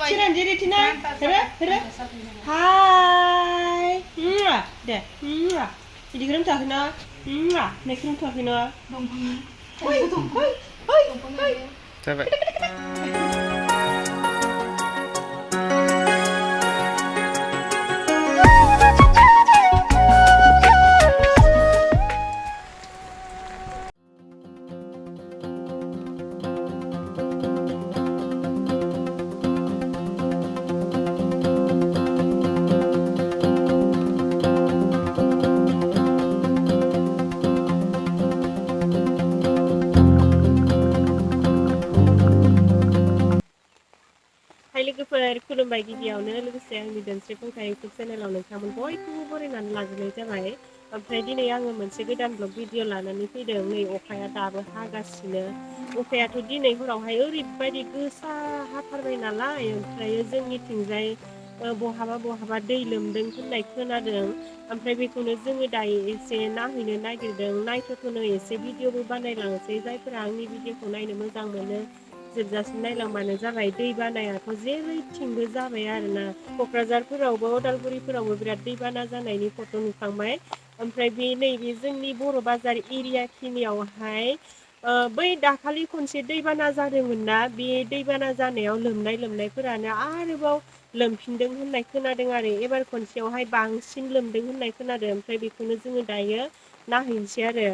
Ciran jadi tina. Hai. Deh. Jadi kirim tak kena. Nak kirim tak kena. Oi. Sampai. खुलुमबाय गिबियावनो लोगोसे आंनि धोनस्रि फुंखा इउटुब चेनेलाव नोंथांमोन बयखौबो बरायनानै लाग्रोनाय जाबाय ओमफ्राय दिनै आङो मोनसे गोदान ब्लग भिडिअ लानानै फैदों नै अखाया दाबो हागासिनो अखायाथ' दिनै हरावहाय ओरैबायदि गोसा हाथारबाय नालाय ओमफ्राय जोंनिथिंजाय बहाबा दै लोमदों होननाय खोनादों ओमफ्राय बेखौनो जोङो दायो एसे नायहैनो नागिरदों नायथ'नो एसे भिडिअबो बानायलांसै जायफोरा आंनि भिडिअखौ नायनो मोजां मोनो जोबजासिम नायलांबानो जाबाय दै बानायाथ' जेरैथिंबो जाबाय आरोना क'क्राझारफोरावबो उदालगुरिफोरावबो बिराद दैबाना जानायनि फट' नुखांबाय ओमफ्राय बे नैबे जोंनि बर'बाजार एरिया खिनियावहाय बै दाखालि खनसे दैबाना जादोंमोन ना बे दैबाना जानायाव लोमनायफोरानो आरोबाव लोमफिनदों होननाय खोनादों आरो एबार खनसेयावहाय बांसिन लोमदों होननाय खोनादों ओमफ्राय बेखौनो जोङो दायो नायहैनोसै आरो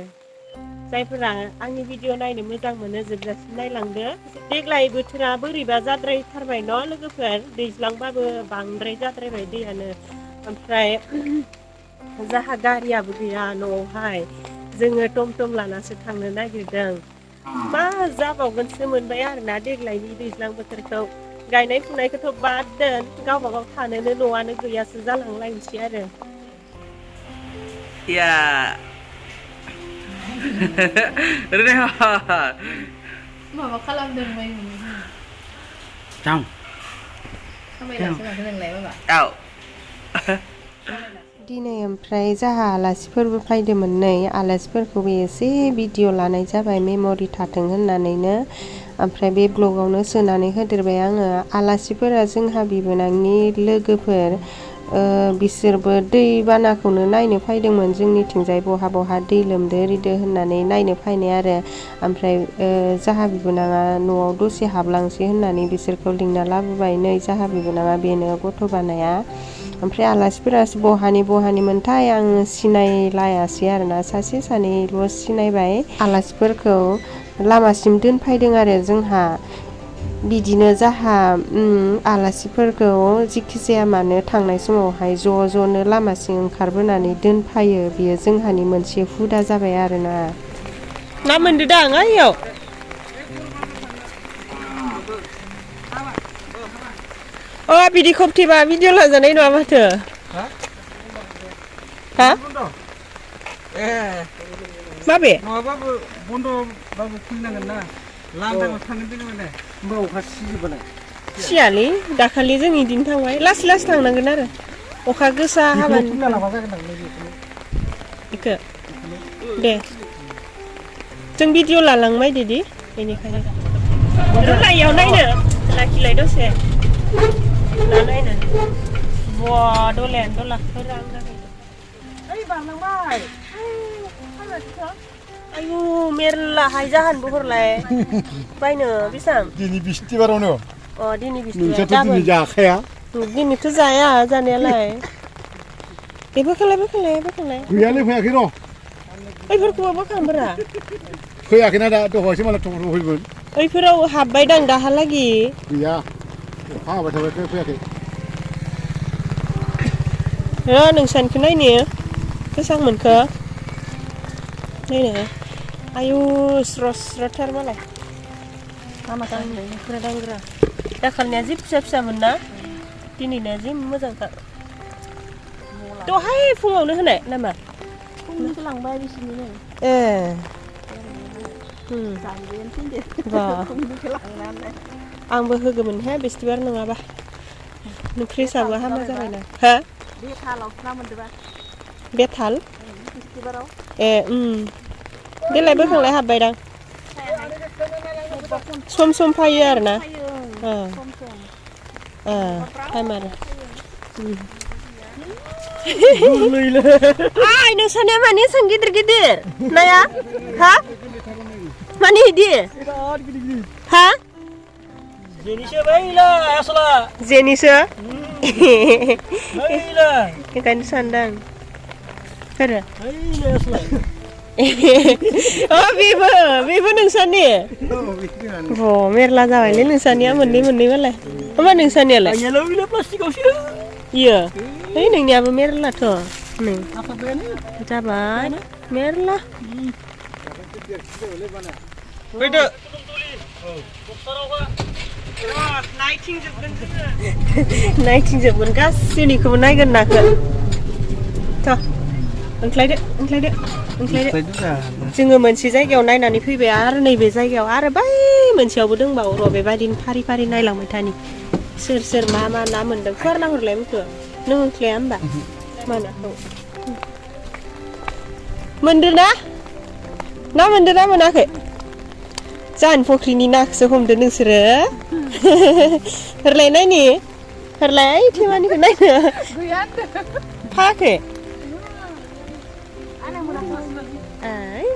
जायफोरा आंनि भिडिअ नायनो मोजां मोनो जोबजासिम नायलांदो देग्लाय बोथोरा बोरैबा जाद्रायथारबाय न' लोगोफोर दैज्लांबाबो बांद्राय जाद्रायबाय दैयानो ओमफ्राय जाहा गारियाबो गैया न'आवहाय जोङो टमटम लानासो थांनो नागिरदों मा जाबावगोनसो मोनबाय आरोना देग्लायनि दैज्लां बोथोरखौ गायनाय फुनायखौथ' बाद दोन गावबा गाव थानोनो न'आनो गैयासो जालांलायनोसै आरो Ya. Mama खालामदों बाय Trong. खामायलासो माथो नोंलाय बाबा Out. दिनै ओमफ्राय जाहा आलासिफोरबो फैदोंमोन नै आलासिफोरखौबो एसे भिडिअ लानाय जाबाय मेम'रि थाथों होननानैनो ओमफ्राय बे ब्लगावनो सोनानै होदेरबाय आङो आलासिफोरा जोंहा बिबोनांनि लोगोफोर बिसोरबो दैबानाखौनो नायनो फैदोंमोन जोंनिथिंजाय बहा दै लोमदो रिदो होननानै नायनो फैनाय आरो ओमफ्राय जाहा बिबोनाङा न'आव दसे हाबलांसै होननानै बिसोरखौ लिंना लाबोबाय नै जाहा बिबोनाङा बेनो गथ' बानाया ओमफ्राय आलासिफोरा बहानिमोनथाय आं सिनायलायासै आरोना सासे सानैल' सिनायबाय आलासिफोरखौ लामासिम दोनफैदों आरो जोंहा बिदिनो जाहा आलासिफोरखौ जिखि जाया मानो थांनाय समावहाय ज'नो लामासिम ओंखारबोनानै दोनफायो बियो जोंहानि मोनसे हुदा जाबाय आरोना ना मोनदो दां आयौ बिदि खोबथेबा भिडिअ लाजानाय नङा माथो हा माबे नङाबाबो बन्द'बाबो खुलिनांगोन ना लांदाङाव थांनो दोनो माने होमबा अखा सिजोबबालाय सियालै दाखालि जों इदिनो थांबाय लासै थांनांगोन आरो अखा गोसा हाबानो खुलिना लाबा जागोन आं बेखौ दे जों भिडिअ लालांबाय दिदि बेनिखायनो रुलायाव नायनो लाखिलाय दसे ना नायनो बवा दलायानो दलाफोर आं ओइ बारलांबाय आयु मेरलाहाय जाहानबो हरलाय बायनो बेसां दिनै बिस्थिबारावनो दिनै नोंसोरथ' दिनै जाखाया दिनैथ' जाया जानायालाय बोखांलाय गैयालै फैयाखै र' बैफोरखौबो बोखांबोरा फैयाखैना दा दहायसो मालाय टमेट' फैगोन ओइफोराव हाबबायदां दाहालागि गैया अखा हाबाय थाबाय फैयाखै नोंसानिखौ नायनो बेसां मोनखो नायनो आयु स्र' स्र'थार मालाय दांग्रा दांग्रा दाखालिनिया जि फिसा फिसामोन ना दिनैनिया जि मोजांथार दहाय फुङावनो होनाय नामा फुंनिखौ लांबाय बिसिनिनो ए जानगोन थिनदो बा फुंनिखौ लांनानै आंबो होगौमोनहाय बिस्थिबार नङाबा नुख्रिसाबो हामा जाबायना हा बे थालाव ना मोनदोबा बेथाल बिस्थिबाराव ए देलाय बोखांलाय हाबबायदां सम सम फैयो आरो ना टाइम आरो आइ नोंसानिया माने एसां गिदिर गिदिर नाया हा माने इदि हा जेनिसो बैला आसला जेनिसो बैला बेखायनो सानदां आरो बैला आसला बेबो नोंसानि मेरला जाबायलै नोंसानिया मोननै मालाय होमबा नोंसानियालाय आंनियाल' बिला प्लास्टिकआवसो इयो ओइ नोंनियाबो मेरलाथ' नै जाबाय मेरला फैदो नायथिंजोबगोन गासैनिखौबो नायगोन नाखो थ' ओंख्लायदो जोङो मोनसे जायगायाव नायनानै फैबाय आरो नैबे जायगायाव आरो बै मोनसेयावबो दंबावो र' बेबायदिनो फारि फारि नायलांबाय थानि सोर मा ना मोन्दों फुवारना हरलाय मुखो नों ओंख्लाया होमबा मा नाखौ मोनदों ना मोनाखै जाहानि फख्रिनि नाखौसो हमदो नोंसोरो हरलाय नायनि हरलाय थेमानिखौ नायनो फायाखै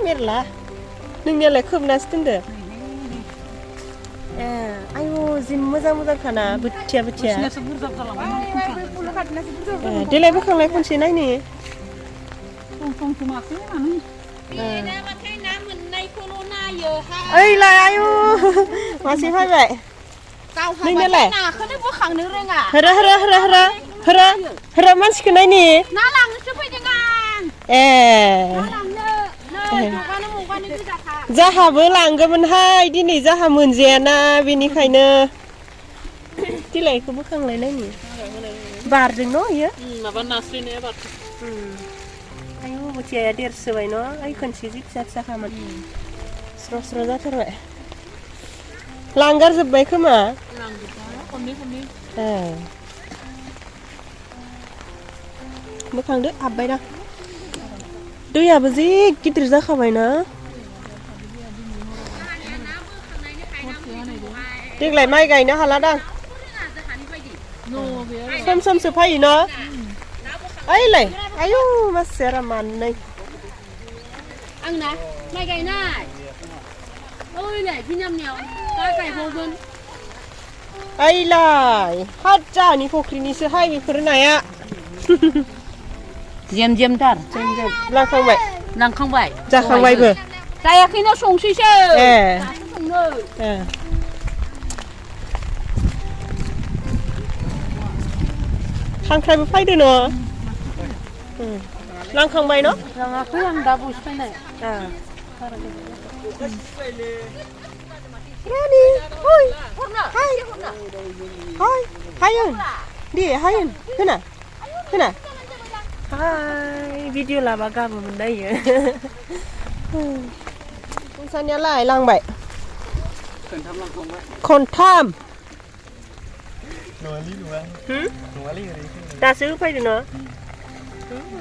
मेरला नोंनियालाय खोबनासो दोनदो ए आयु जि मोजां खाना बोथिया देलाय बोखांलाय खनसे नायनि ओइलाय आयु मासे फैबाय नोंनियालाय नाखौनो बोखांनो रोङा हरा मानसिखौ नायनि ना लांनोसो फैदों आं ए मगानो जाहाबो लांगौमोनहाय दिनै जाहा मोनजायाना बेनिखायनो दिलायखौ बोखांलाय नायनि बारदों न' इयो माबा नास्रायनाया बारदों आयु बोथियाया देरसोबाय न' ओइ खनसे जि फिसाखामोन स्र' जाथारबाय लांगार जोब्बाय खोमा ए बोखांदो हाबबाय दा दैयाबो जि गिदिर जाखाबायना देग्लाय माइ गायनो हालादां समसो फैयो न' ओइलाय आयु मासेरा माननै आंना माइ गायनाय ओइलाय बिनामनियाव दा गायबावगोन ओइलाय हाद जाहानि फख्रिनिसोहाय बेफोर नाया जेमथार लांखांबाय जाखांबाय जाखांबायबो जायाखैनो संसैसो ए संनो खांख्राइबो फायदो न' लांखांबाय न' लाङाखै आं दा बसो फैनाय रानि ओइ हायन दे हायन होना हाय भिडिअ लाबा गाबोमोन नायो नोंसानियालाय लांबाय खनथाम दासो होफैदो न'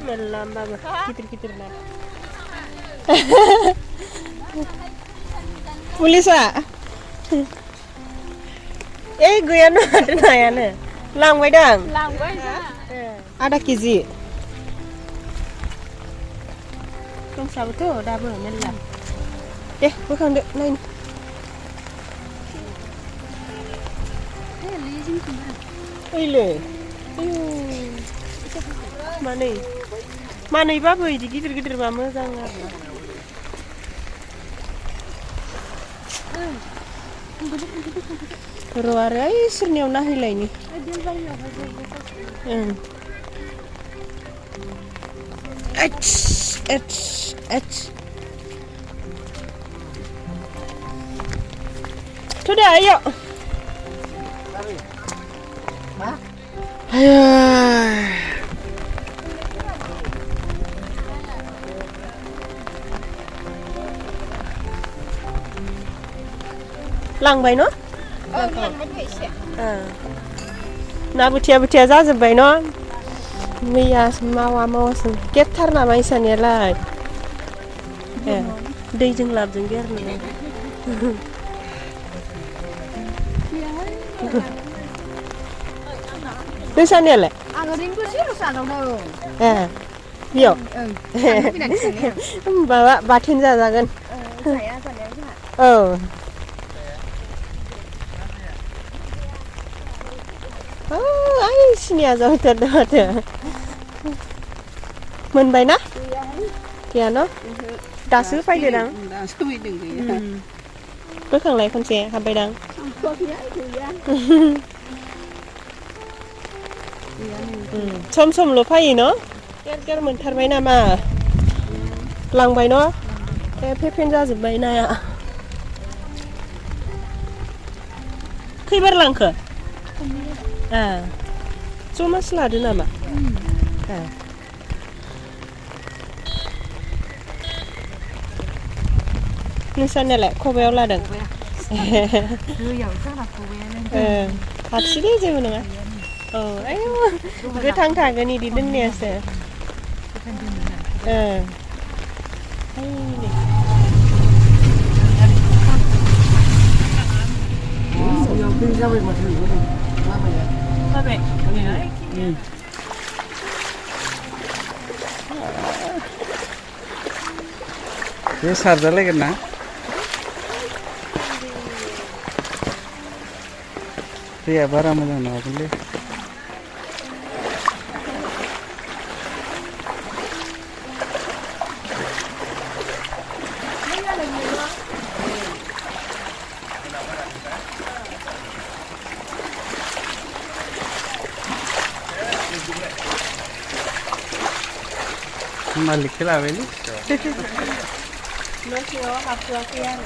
मेरला होमबाबो गिदिर ना पुलिसा ए गैया नङाथ' नायानो लांबायदां आधा केजि दंसाबोथ' दाबो मेरला दे बोखांदो नायनो ओइले मानैबाबो इदि गिदिरबा मोजां आरो र' आरो ओइ सोरनियाव नाहैलायनि Thôi để ạ. Lăng vậy nó? lăng mất vậy sẽ. Na butia ra rồi vậy nó. Mia mau kết thar na mai san lại. Đây dừng làm dừng ghét nữa. Cái sao nè lại? Cái đinh của xíu sao đâu đâu. Hiểu. Bà thiên ra gần. Ai sini rồi thật thật. Mình bay nè. Kìa nó. Đã sứ phải được đắng. Với khẳng này con xe hàm bay đắng. Xôm lột phải gì nó? Cái mình thật bay nè mà. Lăng bay nó. Cái phép ra rồi bay này ạ. Khi bắt lăng khởi? Cuma selada nama. Misalnya lah, kau bayar ladang. Hati sih je mana? Ayo, getang thang ni di dunia se. Ini sarja lagi na? Iya barang macam mana boleh? Malik ke lah beli? Masih awak apa kian?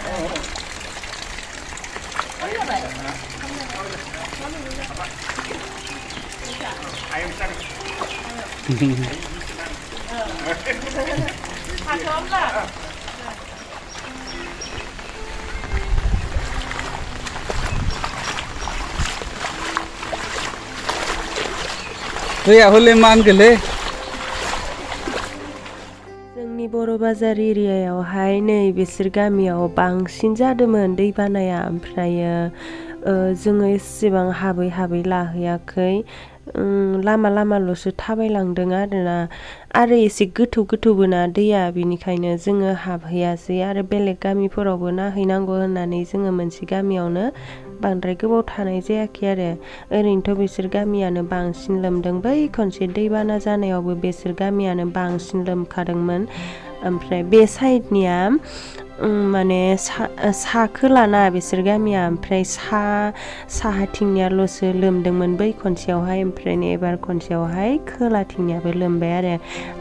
Tu ya boleh man gele. जोंनि बर'बाजार एरियायावहाय नै बिसोर गामियाव बांसिन जादोंमोन दैबानाया ओमफ्रायो जोङो एसेबां हाबै लाहैयाखै लामाल'सो थाबायलांदों आरोना आरो एसे गोथौबो ना दैया बिनिखायनो जोङो हाबहैयासै आरो बेलेग गामिफोरावबो नायहैनांगौ होननानै जोङो मोनसे गामियावनो बांद्राय गोबाव थानाय जायाखै आरो ओरैनोथ' बिसोर गामियानो बांसिन लोमदों बै खनसे दैबाना जानायावबो बिसोर गामियानो बांसिन लोमखादोंमोन ओमफ्राय बे साइडनिया माने सा खोलाना बिसोर गामिया ओमफ्राय साहाथिंनियाल'सो लोमदोंमोन बै खनसेयावहाय ओमफ्राय एबार खनसेयावहाय खोलाथिंनियाबो लोमबाय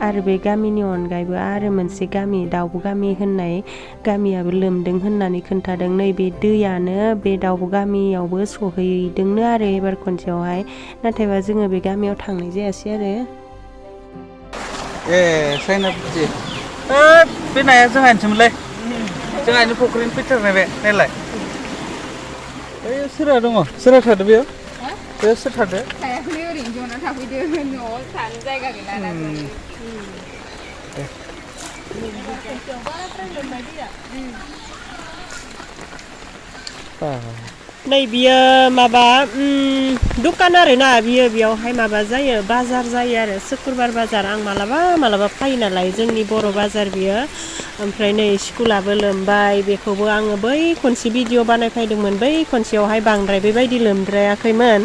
आरो बे गामिनि अनगायैबो आरो मोनसे गामि दाउब' गामि होननाय गामियाबो लोमदों होननानै खोन्थादों नैबे दैयानो बे दाउब' गामियावबो सहैदोंनो आरो एबार खनसेयावहाय नाथायबा जोङो बे गामियाव थांनाय जायासै आरो साइना बिदि बे नाया जोंहानिसोमोनलै जोंहानि फुख्रिनि फैथारनाय बे नायलाय ओइ सोरा दङ सोरा थादो बेयाव बे सोर थादो थायाखै ओरैनो जना थाफैदो न'आव थानो जायगा गैला ना नै बियो माबा दखान आरोना बियो बेयावहाय माबा जायो बाजार जायो आरो सुक्रुबार बाजार आं मालाबा फैयो नालाय जोंनि बर' बाजार बियो ओमफ्राय नै स्कुलाबो लोमबाय बेखौबो आङो बै खनसे भिडिअ बानायफैदोंमोन बै खनसेयावहाय बांद्राय बेबायदि लोमद्रायाखैमोन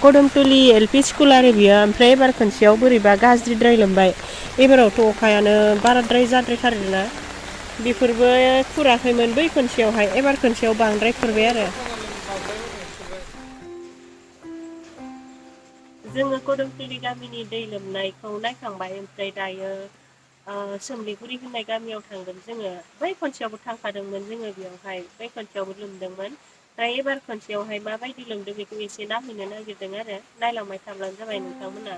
कदमतलि एलपि स्कुल आरो बियो ओमफ्राय एबार खनसेयाव बोरैबा गाज्रिद्राय लोमबाय एबारावथ' अखायानो बाराद्राय जाद्रायथारोना बेफोरबो खुराखैमोन बै खनसेयावहाय एबार खनसेयाव बांद्राय खुरबाय आरो जोङो कोदोमथिलि गामिनि दै लोमनायखौ नायखांबाय ओमफ्राय दायो सोमलिगुरि होननाय गामियाव थांगोन जोङो बै खनसेयावबो थांखादोंमोन जोङो बेयावहाय बै खनसेयावबो लोमदोंमोन दा एबार खनसेयावहाय माबायदि लोमदों बेखौ एसे नायहैनो नागिरदों आरो नायलांबाय थाब्लानो जाबाय नोंथांमोना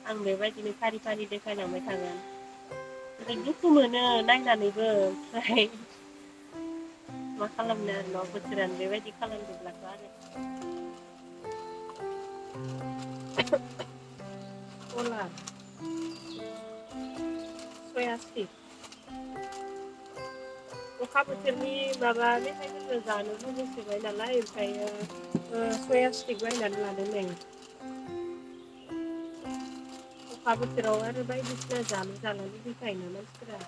आं बेबायदिनो फारि फारि देखायलांबाय थागोन दुखु मोनो नायनानैबो ओमफ्राय मा खालामनो आरो न' बोथोरानो बेबायदि खालामदोंब्लाथ' आरो गला सयासि अखा बोथोरनि माबा मेथाइफोरखौ जानो लुबैसोबाय नालाय ओमफ्रायो सया स्टिक बायनानै लादों नै अखा बोथोराव आरो बायदिसिना जानो लुबैखायोना मानसिफोरा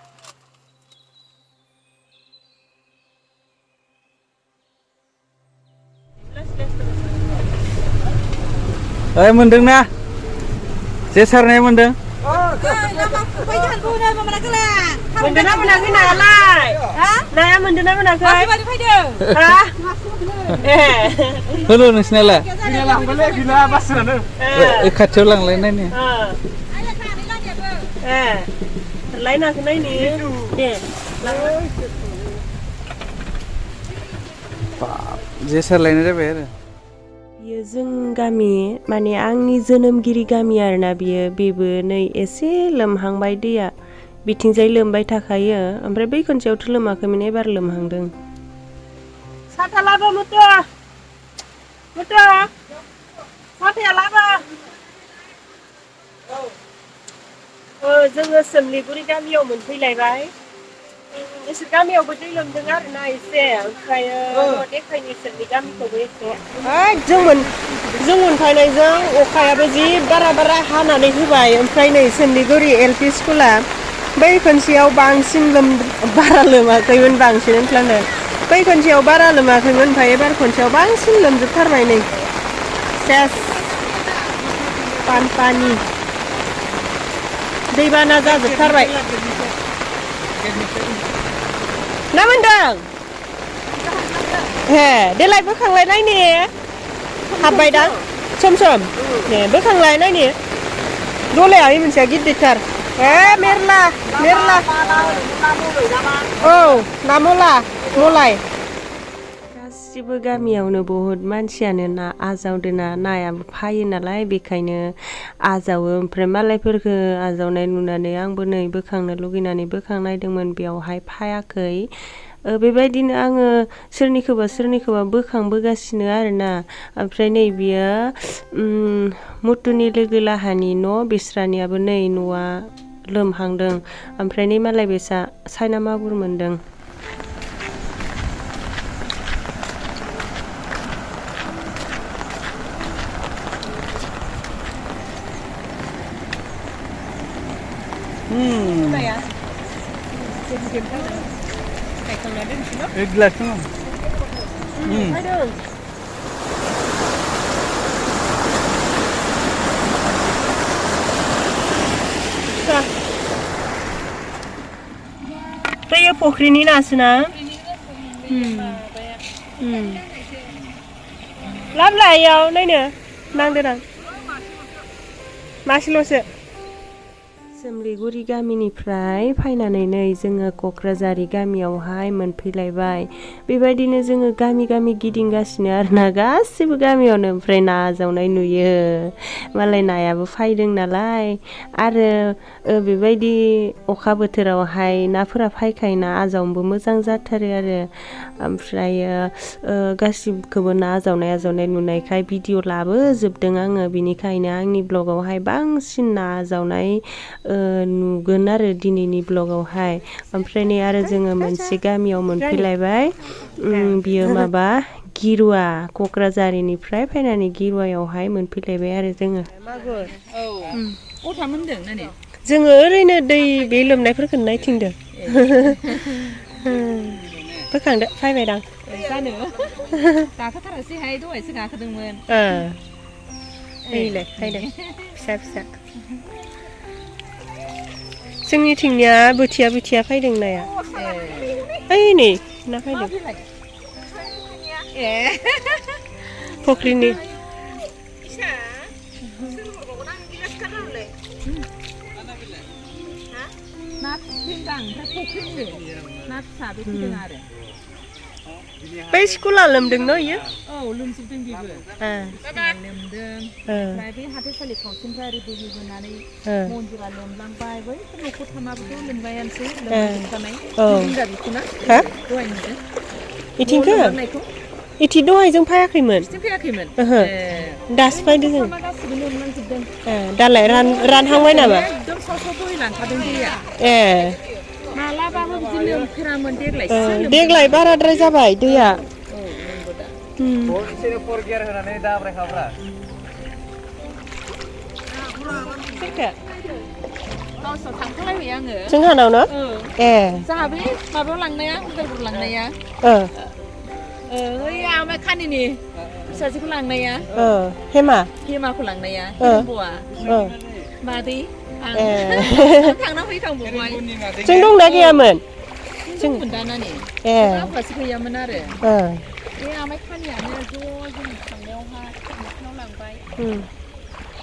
ओइ मोनदोंना जे सारनाय मोनदों मोनदोंना मोनाखै नायालाय नाया मोनदोंना मोनाखै होनो नोंसिनालाय खाथियाव लांलाय नायनो लायनाखौ नायनि दे जे सारलायनाय जाबाय आरो बियो जों गामि माने आंनि जोनोमगिरि गामि आरोना बेबो नै एसे लोमहांबाय दैया बिथिंजाय लोमबाय थाखायो ओमफ्राय बै खनसेयावथ' लोमाखैमोन एबार लोमहांदों साथा लाबो मुथु साथाया लाबो जोङो सोमलिगुरि गामियाव मोनफैलायबाय नोंसोर गामियावबो दै लोमदों आरोना एसे ओमफ्रायो देखायनि सोरनि गामिखौबो एसे जों मोनफैनायजों अखायाबो जि बारा हानानै होबाय ओमफ्राय नै सोमलिगुरि LP स्कुला बै खनसेयाव बांसिन बारा लोमाखैमोन बांसिन होनफ्लाङो बै खनसेयाव बारा लोमाखैमोन ओमफ्राय एबार खनसेयाव बांसिन लोमजोबथारबाय नै सेस पानि दैबाना जाजोबथारबाय ना मोनदों देलाय बोखांलाय नायनि हाबबायदां सम दे बोखांलाय नायनि दलाया मोनसेया गिदिरथार मेरला औ ना मलाय गासिबो गामियावनो बहुद मानसियानो ना आजावदोना नायाबो फायो नालाय बेखायनो आजावो ओमफ्राय मालायफोरखौ आजावनाय नुनानै आंबो नै बोखांनो लुगैनानै बोखांनायदोंमोन बेयावहाय फायाखै बेबायदिनो आङो सोरनिखौबा बोखांबोगासिनो आरोना ओमफ्राय नै बियो मुथुनि लोगो लाहानि न' बिस्रानियाबो नै न'आ लोमहांदों ओमफ्राय नै मालाय बेसा सायना मागुर मोनदों एक गिलास दङ दैया फुख्रिनि नासोना लाबलायाव नायनो नांदों मासेल'सो सोमलिगुरि गामिनिफ्राय फैनानै नै जोङो क'क्राझारि गामियावहाय मोनफैलायबाय बेबायदिनो जोङो गामि गिदिंगासिनो आरोना गासिबो गामियावनो ओमफ्राय ना आजावनाय नुयो मालाय नायाबो फायदों नालाय आरो बेबायदि अखा बोथोरावहाय नाफोरा फायखायोना आजावनोबो मोजां जाथारो आरो ओमफ्रायो गासिबखौबो ना आजावनाय नुनायखाय भिडिअ लाबोजोबदों आङो बिनिखायनो आंनि ब्लगावहाय बांसिन ना आजावनाय नुगोन आरो दिनैनि ब्लगावहाय ओमफ्राय नै आरो जोङो मोनसे गामियाव मोनफैलायबाय बियो माबा गिरुवा क'क्राझारिनिफ्राय फैनानै गिरुवायावहाय मोनफैलायबाय आरो जोङो जोङो ओरैनो दै बे लोमनायफोरखौ नायथिंदो बोखांदो फैबायदां जानो गाखोथारासैहाय दहायसो गाखोदोंमोन फैलाय फैदों फिसा जोंनिथिंनिया बोथिया फैदों नाया ओइ नै ना फैदों फुख्रिनि फुख्रिनि ना फिसा बे फैदों आरो बै स्कुला लोमदों न इयो औ लोमजोबदों बेबो लोमदों ओमफ्राय बै हाथाइसालि खावसेनिफ्राय ओरै बोहैबोनानै मन्दिरा लोमलांबाय बै न'खरथामाबोथ' लोमबायानोसै लोमजोबखानाय नुदों दा बेखौना दहाय नुदों इथिंखो इथि दहायजों फैयाखैमोन बिथिं फैयाखैमोन दासो फैदों जों गासिबो लोमलांजोबदों दालाय रानहांबाय नामा एकदम साव बोहैलांखादों दैया ए मालाबाबो बिदि लोमफेरामोन देग्लाय देग्लाय बाराद्राय जाबाय दैया एसे फर गियार होनानै दाब्रायखाब्रा सोरखो गावसोर थांखालायबाय आङो जोंहानाव न ए जोंहा बै माबायाव लांनाया उदालगुरि लांनाया ओइ आमाय खानिनि फिसाजोखौ लांनाया हेमाखौ लांनाया हिरम्ब'आ मादै थांना फैखांबावबाय जों दंना गैयामोन जों मोनदानानै आफासो गैयामोन आरो बे आमाय खानियानो ज' जों थांनायावहा नोंसिनाव लांबाय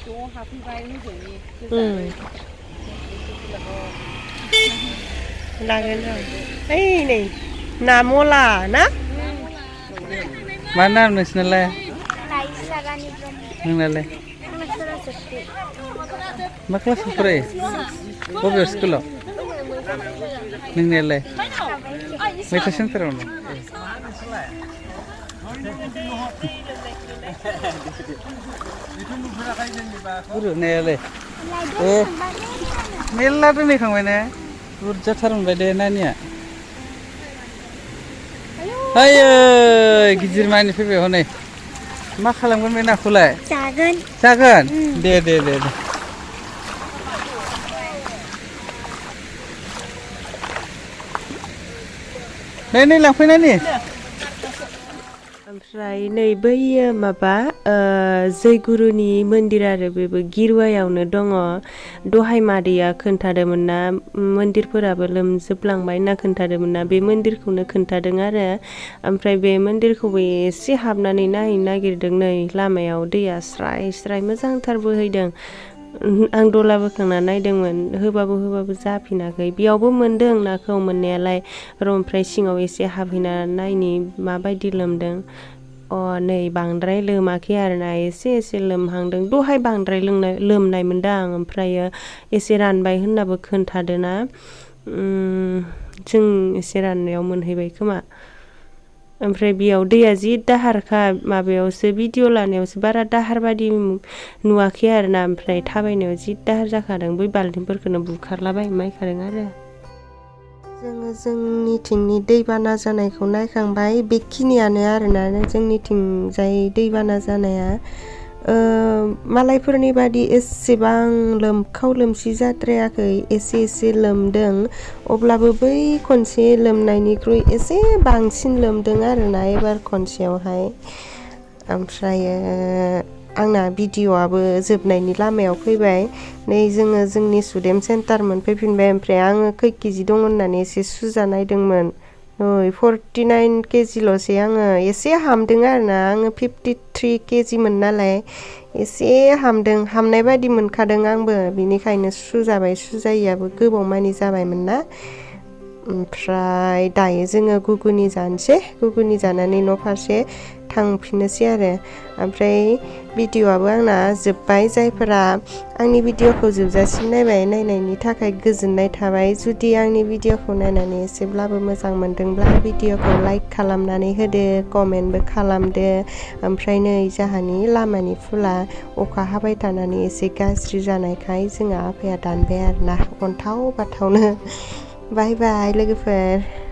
ज' हाफैबाय हजोंनि लागोन ओइ नै ना मला ना मा नाम नोंसिनालाय नोंनालाय मा क्लासाव फरायो बबे स्कुलाव नोंनियालाय मेथा सेन्टारावनो गुरुनायालाय मेरला दोनहैखांबाय ने बुरजाथार मोनबाय दे नानिया आयै गिदिर मानि फैबाय हनै मा खालामगोन बे नाखौलाय जागोन दे नै लांफैनायनि ओमफ्राय नै बैयो माबा जयगुरुनि मन्दिर आरो बेबो गिरुवायावनो दङ दहाय मादैया खोन्थादोंमोन ना मन्दिरफोराबो लोमजोबलांबाय होनना खोन्थादोंमोन ना बे मन्दिरखौनो खोन्थादों आरो ओमफ्राय बे मन्दिरखौबो एसे हाबनानै नायहैनो नागिरदों नै लामायाव दैया स्राय स्राय मोजांथार बोहैदों आं दला बोखांना नायदोंमोन होबाबो जाफिनाखै बेयावबो मोनदों नाखौ मोननायालाय ओमफ्राय सिङाव एसे हाबहैना नायनि माबायदि लोमदों नै बांद्राय लोमाखै आरोना एसे लोमहांदों दहाय बांद्राय लोमनाय मोनदां ओमफ्रायो एसे रानबाय होननाबो खोन्थादोंना जों एसे राननायाव मोनहैबाय खोमा ओमफ्राय बेयाव दैया जि दाहारखा माबायावसो भिडिअ लानायावसो बारा दाहार बादि नुवाखै आरोना ओमफ्राय थाबायनायाव जि दाहार जाखादों बै बाल्थिंफोरखौनो बुखारलाबायनो मायखादों आरो जोङो जोंनिथिंनि दैबाना जानायखौ नायखांबाय बेखिनियानो आरोना जोंनिथिंजाय दैबाना जानाया मालायफोरनि बादि एसेबां लोमखाव लोमसि जाद्रायाखै एसे लोमदों अब्लाबो बै खनसे लोमनायनिख्रुइ एसे बांसिन लोमदों आरोना एबार खनसेयावहाय ओमफ्रायो आंना भिडिअ'आबो जोबनायनि लामायाव फैबाय नै जोङो जोंनि सुदेम सेन्टार मोनफैफिनबाय ओमफ्राय आङो खै केजि दं होननानै एसे सुजा नायदोंमोन नै 49 केजिल'सै आङो एसे हामदों आरोना आङो 53 केजिमोन नालाय एसे हामनाय बायदि मोनखादों आंबो बिनिखायनो सुजाबाय सुजायैयाबो गोबाव मानि जाबायमोन ना ओमफ्राय दायो जोङो गुगुनि जानोसै गुगुनि जानानै न' फारसे थांफिननोसै आरो ओमफ्राय भिडिअ'आबो आंना जोब्बाय जायफोरा आंनि भिडिअ'खौ जोबजासिम नायनायनि थाखाय गोजोननाय थाबाय जुदि आंनि भिडिअ'खौ नायनानै एसेब्लाबो मोजां मोनदोंब्ला भिडिअ'खौ लाइक खालामनानै होदो कमेन्टबो खालामदो ओमफ्राय नै जाहानि लामानि फुला अखा हाबाय थानानै एसे गाज्रि जानायखाय जोंहा आफाया दानबाय आरोना अन्थाव बाथावनो बाय बाय लोगोफोर